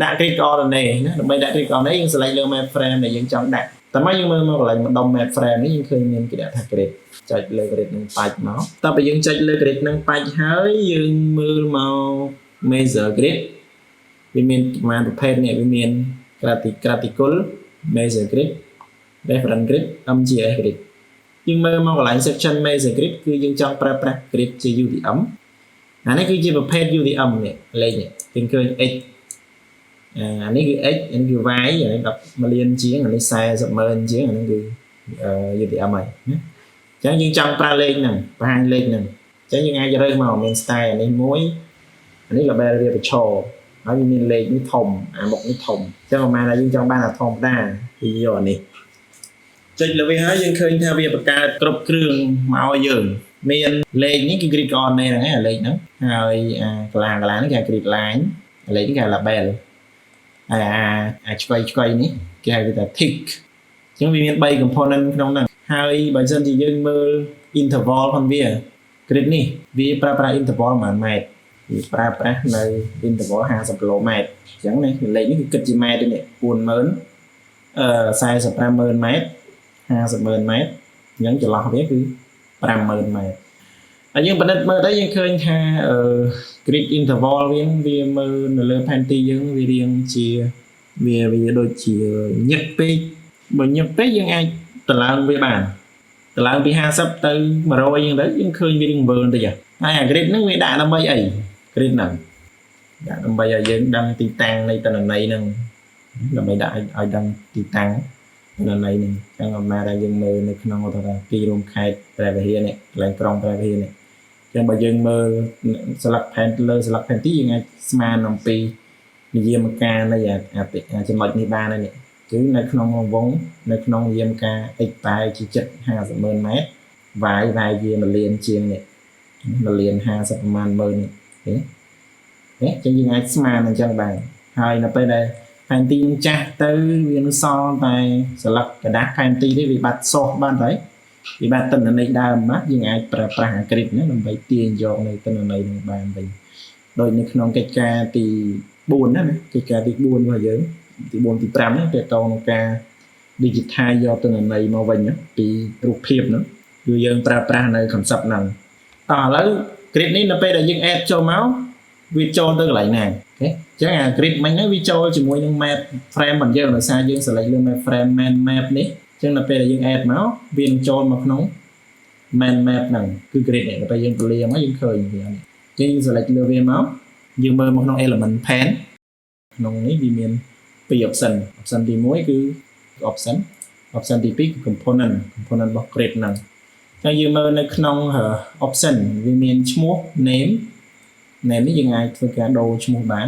ដាក់ grid coordinate ណាដើម្បីដាក់ grid coordinate យើង select លើ map frame ដែលយើងចង់ដាក់តែមកយើងមើលមកកន្លែងម្ដុំ map frame នេះយើងឃើញមានគេដាក់ថា grid ចុចលើ grid នឹងបាច់មកតើបើយើងចុចលើ grid នឹងបាច់ហើយយើងមើលមក measure grid វាមានប្រមាណប្រភេទនេះវាមាន graticule measure grid, reference grid, MGS grid។ យើងមើលមកកន្លែង section measure grid គឺយើងចង់ប្រើប្រាស់ grid ជា UTM។ អានេះគឺជាប្រភេទ UTM នេះលេខនេះយើងឃើញ x អានេះគឺ x អានេះគឺ y អានេះ10លានជាងអានេះ40ម៉ឺនជាងអានេះគឺ UTM ហើយណាអញ្ចឹងយើងចង់ប្រើលេខហ្នឹងបង្ហាញលេខហ្នឹងអញ្ចឹងយើងអាចរើសមកមាន style អានេះមួយអានេះ label វាប្រឈរហើយវាមានលេខនេះធំអាមុខនេះធំអញ្ចឹងប្រហែលថាយើងចង់បានអាធម្មតាគឺយកអានេះចុចលើវាហើយយើងឃើញថាវាបង្កើតគ្រប់គ្រឿងមកឲ្យយើងមានលេខនេះគឺ grid coordinate ហ្នឹងឯងអាលេខហ្នឹងហើយអាកាឡាកាឡានេះគេហៅ grid line អាលេខនេះគេហៅ label ហើយអាឆ្កុយឆ្កុយនេះគេហៅវាថា tick។ អញ្ចឹងវាមាន3 component ក្នុងហ្នឹងហើយបើសិនជាយើងមើល interval ផងវា grid នេះវាប្រើប្រាស់ interval ប្រហែលម៉ែត្រវាប្រើប្រាស់នៅ interval 50គីឡូម៉ែត្រអញ្ចឹងនេះលេខនេះគឺគិតជាម៉ែត្រទេនេះ40000អឺ450,000ម៉ែត្រ500,000ម៉ែត្រអញ្ចឹងចន្លោះវាគឺ50000ម៉ែត្រហើយយើងពិនិត្យមើលទៅយើងឃើញថាអឺ grid interval វាវាមើលនៅលើផែនទីយើងវារៀងជាវាវាដូចជាញឹកពេកបើញឹកពេកយើងអាចតម្លើងវាបានតម្លើងពី50ទៅ100អញ្ចឹងទៅយើងឃើញវារៀងវើបន្តិចហើយអា grid ហ្នឹងវាដាក់ដើម្បីអី grid ហ្នឹងដាក់ដើម្បីឲ្យយើងដឹងទីតាំងនៃទិន្នន័យហ្នឹងដើម្បីដាក់ឲ្យដឹងទីតាំងទិន្នន័យហ្នឹងអញ្ចឹងអមថាយើងមើលនៅក្នុងថាទីរួមខេត្តព្រះវិហារនេះកន្លែងក្រុងព្រះវិហារនេះចឹងបើយើងមើលស្លឹកផែនលើស្លឹកផែនទីយើងអាចស្មានអំពីនិយមការនៃអាចំណុចនេះបានហើយនេះគឺនៅក្នុងវងនៅក្នុងនិយមការ x ប្រហែលជាជិត50ម៉ឺនម៉ែត្រ y y ជា1លានជាងនេះ1លាន50ប្រមាណម៉ឺននេះទេនេះចឹងយើងអាចស្មានអញ្ចឹងបានហើយនៅពេលដែលផែនទីនឹងចាស់ទៅវានឹងសល់តែស្លឹកក្រដាសផែនទីទេវាបាត់សោះបានហើយវាបាត់ទិន្នន័យដើមណាយើងអាចប្រើប្រាស់អា grid ហ្នឹងដើម្បីទាញយកនៅទិន្នន័យនឹងបានវិញដោយនៅក្នុងកិច្ចការទី4ណាណាកិច្ចការទី4របស់យើងទី4ទី5ហ្នឹងទាក់ទងនឹងការ digitize យកទិន្នន័យមកវិញពីរូបភាពហ្នឹងគឺយើងប្រើប្រាស់នៅ concept ហ្នឹងតោះឥឡូវ grid នេះនៅពេលដែលយើង add ចូលមកវាចូលទៅកន្លែងណាOK អញ្ចឹងអា grid មិញហ្នឹងវាចូលជាមួយនឹង map frame របស់យើងដោយសារយើង select លើ map frame main map នេះអញ្ចឹងនៅពេលដែលយើង add មកវានឹងចូលមកក្នុង main map ហ្នឹងគឺ grid នេះដល់ពេលយើងពលាមកយើងឃើញវានេះអញ្ចឹងយើង select លើវាមកយើងមើលមកក្នុង element pane ក្នុងនេះវាមានពីរ option។ Option ទី1គឺ option option ទី2គឺ component component របស់ grid ហ្នឹងចឹងយើងមើលនៅក្នុង option វាមានឈ្មោះ name។ Name នេះយើងអាចធ្វើការដូរឈ្មោះបាន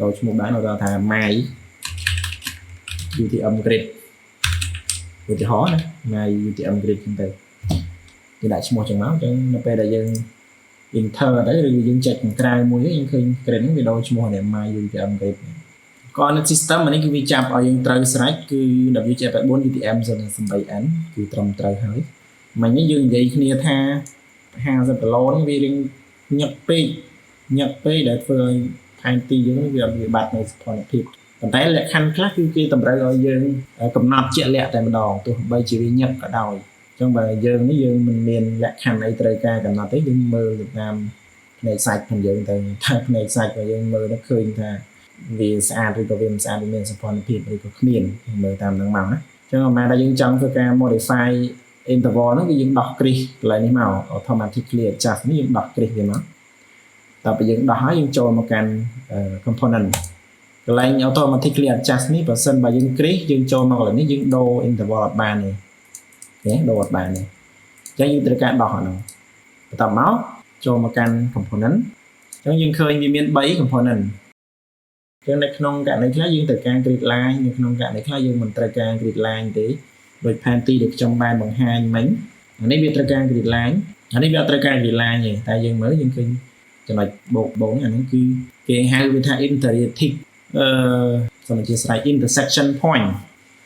ដូរឈ្មោះបានឧទាហរណ៍ថា my UTM grid ឧទាហរណ៍ណា my UTM grid ចឹងទៅគេដាក់ឈ្មោះចឹងមកអញ្ចឹងនៅពេលដែលយើង enter ទៅឬយើងចុចខាងក្រៅមួយយើងឃើញ grid ហ្នឹងវាដូរឈ្មោះនេះ my UTM grid។ Coordinate system អានេះគឺវាចាប់ឲ្យយើងត្រូវស្រេចគឺ WGS84 UTM 08N គឺត្រឹមត្រូវហើយមិញនេះយើងនិយាយគ្នាថា50គីឡូហ្នឹងវារៀងញឹកពេកញឹកពេកដែលធ្វើឲ្យផែនទីយើងវាអត់វាបាត់នៅសោភ័ណភាពប៉ុន្តែលក្ខខណ្ឌខ្លះគឺគេតម្រូវឲ្យយើងកំណត់ជាក់លាក់តែម្ដងទោះបីជាវាញឹកក៏ដោយអញ្ចឹងបើយើងនេះយើងមិនមានលក្ខខណ្ឌអីត្រូវការកំណត់ទេយើងមើលទៅតាមភ្នែកសាច់របស់យើងទៅថាភ្នែកសាច់របស់យើងមើលទៅឃើញថាវាស្អាតឬក៏វាមិនស្អាតវាមានសោភ័ណភាពឬក៏គ្មានមើលតាមហ្នឹងមកណាអញ្ចឹងអាម៉ាដែលយើងចង់ធ្វើការ modify interval ហ្នឹងគឺយើងដោះគ្រីសកន្លែងនេះមក automatically adjust នេះយើងដោះគ្រីសវាមកតើពេលយើងដោះហើយយើងចូលមកកាន់ component កន្លែង automatically adjust នេះបើសិនបើយើងគ្រីសយើងចូលមកកន្លែងនេះយើងដូរ interval អត់បានទេOK ដូរអត់បានទេអញ្ចឹងយើងត្រូវការដោះអាហ្នឹងបន្ទាប់មកចូលមកកាន់ component អញ្ចឹងយើងឃើញវាមាន3 component។ អញ្ចឹងនៅក្នុងករណីខ្លះយើងត្រូវការ grid line នៅក្នុងករណីខ្លះយើងមិនត្រូវការ grid line ទេដោយផែនទីដែលខ្ញុំបានបង្ហាញមិញអានេះវាត្រូវការ grid line អានេះវាអត់ត្រូវការ grid line ទេតែយើងមើលយើងឃើញចំណុចបូកបូកអាហ្នឹងគឺគេហៅវាថា interior tick អឺសូមអធិស្ឋាន intersection point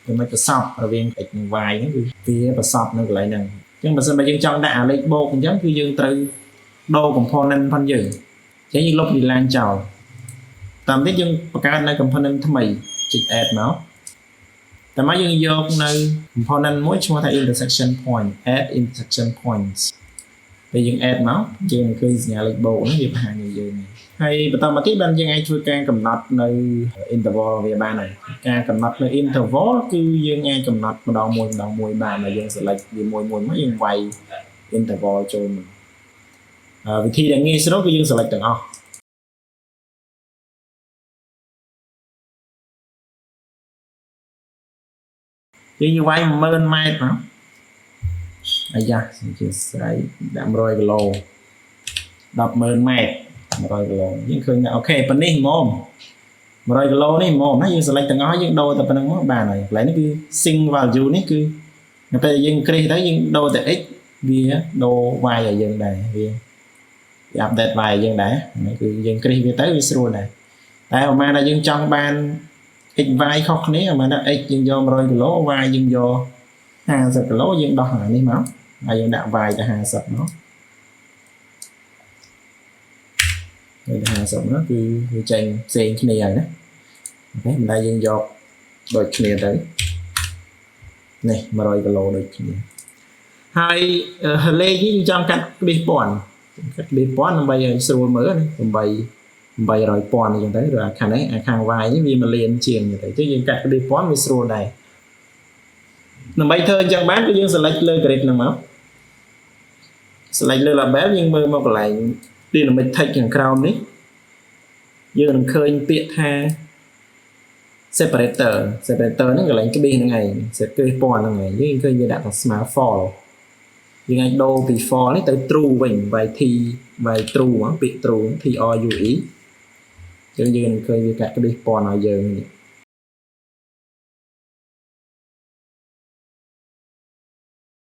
ចំណុចប្រសពរវាង x និង y ហ្នឹងគឺវាប្រសពនៅកន្លែងហ្នឹងអញ្ចឹងបើសិនបើយើងចង់ដាក់អាលេខបូកអញ្ចឹងគឺយើងត្រូវដូរ component ផងយើងអញ្ចឹងយើងលុប grid line ចោលត តាមទៀតយើងបង្កើតនៅ component ថ្មីចុច add មកតែមកយើងយកនៅ component មួយឈ្មោះថា intersection point add intersection points ពេលយើង add មកយើងនឹងឃើញសញ្ញាលេខបូកហ្នឹងវាបង្ហាញឲ្យយើងហើយបន្តមកទៀតបានយើងអាចធ្វើការកំណត់នៅ interval វាបានហើយការកំណត់នៅ interval គឺយើងអាចកំណត់ម្ដងមួយម្ដងមួយបានហើយយើង select វាមួយមួយមកយើងវាយ interval ចូលមកវិធីដែលងាយស្រួលគឺយើង select ទាំងអស់យើងវាយ10000ម៉ែត្រមកអាយ៉ាជាស្រ័យដាក់100គីឡូ100,000ម៉ែត្រ100គីឡូយើងឃើញថា OK ប៉ុណ្នេះហ្មង100គីឡូនេះហ្មងណាយើង select ទាំងអស់យើងដូរតែប៉ុណ្្នឹងមកបានហើយកន្លែងនេះគឺ sync value នេះគឺនៅពេលយើងគ្រិះទៅយើងដូរតែ x វាដូរ y ឲ្យយើងដែរវាវា update y ឲ្យយើងដែរហ្នឹងគឺយើងគ្រិះវាទៅវាស្រួលដែរតែប្រហែលថាយើងចង់បាន x y ខុសគ្នាប្រហែលថា x យើងយក100គីឡូ y យើងយក50គីឡូយើងដោះអានេះមកហើយយើងដាក់ y ទៅ50មកទៅ50នោះគឺវាចេញផ្សេងគ្នាហើយណា OK មិនដែលយើងយកដូចគ្នាទៅនេះ100គីឡូដូចគ្នាហើយលេខនេះយើងចង់កាត់ក្បៀសពាន់កាត់ក្បៀសពាន់ដើម្បីឲ្យស្រួលមើលណា8 800ពាន់អញ្ចឹងទៅឬអាខាងនេះអាខាង y នេះវា1លានជាងទៅអញ្ចឹងយើងកាត់ក្បៀសពាន់វាស្រួលដែរដើម្បីធ្វើអញ្ចឹងបានគឺយើង select លើ grid ហ្នឹងមក select លើ label យើងមើលមកកន្លែង dynamic text ខាងក្រោមនេះយើងនឹងឃើញពាក្យថា separator separator ហ្នឹងកន្លែងក្បៀសហ្នឹងឯង set ក្បៀសពណ៌ហ្នឹងឯងយើងឃើញវាដាក់ថាស្មើ false យើងអាចដូរពី false នេះទៅ true វិញ y t y true មកពាក្យ true t r u e ចឹងយើងនឹងឃើញវាកាត់ក្បៀសពណ៌ឲ្យយើងនេះ